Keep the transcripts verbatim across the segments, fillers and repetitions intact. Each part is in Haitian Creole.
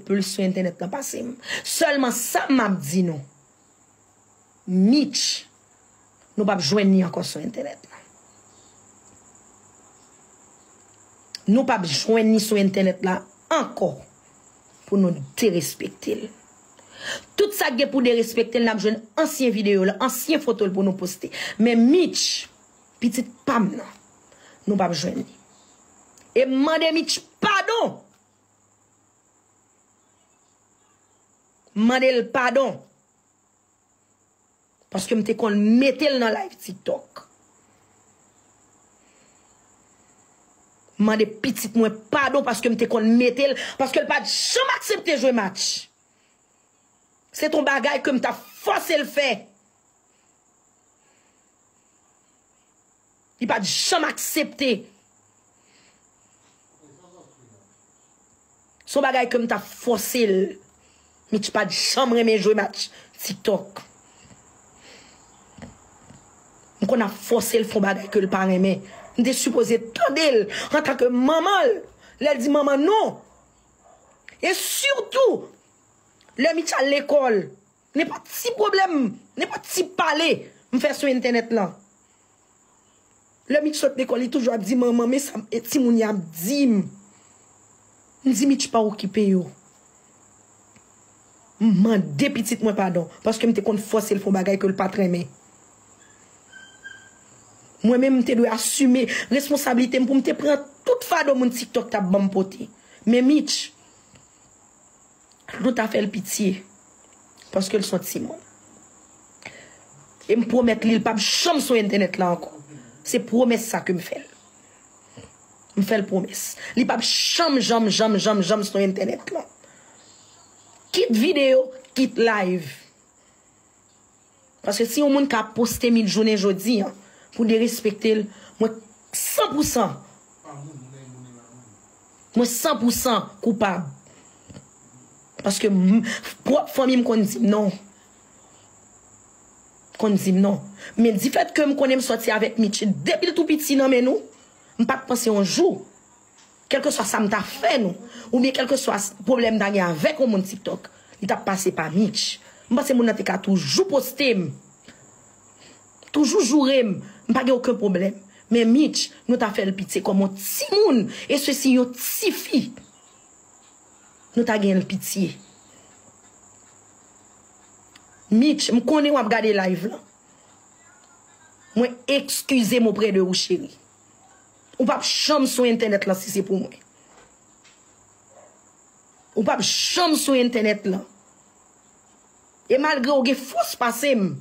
plis sou entènèt lan pase m. Sèlman sa m ap di nou, Mitch, nou p ap jwenn li ankò sou entènèt lan. Nou p ap jwenn li sou entènèt la ankò pou nou derespekte l. Tout sa k gen pou derespekte l, n ap jwenn ansyen videyo l, ansyen foto l pou nou poste. Men Mitch, pitit pa m nan, nou p ap jwenn li. E m mande Mitch padon. M mande l padon. Paske m te konn mete l nan live TikTok. M mande pitit mwen padon paske m te konn mete l, paske l pa t janm aksepte jwe match. Se t on bagay ke m t ap fòse l fè. Li pa t janm aksepte. Se on bagay ke m t ap fòse l. Mitch pa t janm renmen jwe match TikTok. M konn ap fòse l fè on bagay ke l pa renmen. M te sipoze tande l antanke manman l. Lè l di manman non. E sitou, lè Mitch al lekòl, nenpòt ti pwoblèm, nenpòt ti pale m fè sou entènèt lan. Lè Mitch sot lekòl, li toujou ap di, "Manman, men sa e timoun yo ap di m." M di, "Mitch, pa okipe yo." M mande pitit mwen padon, paske m te konn fòse l fè on bagay ke l pa t renmen. Mwen menm, m te dwe asime responsablite m pou m te pran tout fado moun TikTok t ap ban m pote. Men Mitch, nou ta fè l pitye, paske l se on timoun. E m pwomèt li, l p ap janm sou entènèt la ankò. Se pwomès sa ke m fè l. M fè l pwomès. Li p ap janm, janm, janm, janm, janm sou entènèt la. Kit videyo, kit live. Paske si yon moun ka poste Mitch jounen jodi a pou derespekte l, mwen san pou san, mwen san pou san koupab. Paske m, pwòp fanmi m konn di m non. Konn di m non. Men difèt ke m konnen m sòti avèk Mitch depi l tou piti nan men nou, m pa t panse yon jou, kèlkeswa sa m ta fè nou, oubyen kèlkeswa s-, pwoblèm m ta gen avèk yon moun TikTok, li t ap pase pa Mitch. M panse moun nan te ka toujou poste m, toujou joure m, m pa gen okenn pwoblèm. Men Mitch, nou ta fè l pitye kòm yon timoun, e sesi yon tifi. Nou ta gen l pitye. Mitch, m konnen w ap gade live lan. Mwen excusez-moi auprès de ou, cheri. Ou p ap janm sou entènèt lan si se pou mwen. Ou p ap janm sou entènèt lan. E malgre ou gen fòs pase m,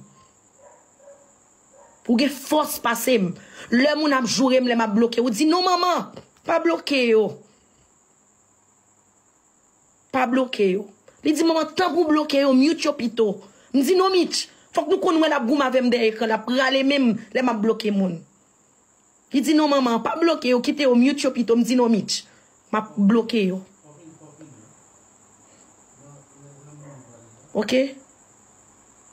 ou gen fòs pase m, lè moun ap joure m, lè m ap bloke, ou di, "Non, manman, pa bloke yo." Pa bloke yo. Li di, "Manman, tanpri w bloke yo, mute yo pito." M di, "Non, Mitch, fòk nou konn wè l ap goumen avè m dèyè ekran, l ap rale men m lè m ap bloke moun." Li di, "Non, manman, pa bloke yo, kite yo, mute yo pito." M di, "Non, Mitch, m ap bloke yo." Oke?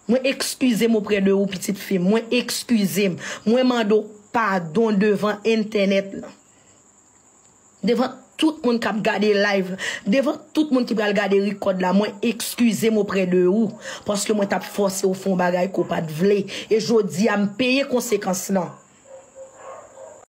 Mwen excusez-moi auprès de ou, pitit fi m. Mwen excusez-moi. Mwen mande w padon devan entènèt lan. Devan tout moun k ap gade live la, devan tout moun ki pral gade record la, mwen excusez-moi auprès de ou, paske mwen t ap fòse w fè yon bagay ke w pa t vle. E jodi a, m peye konsekans lan.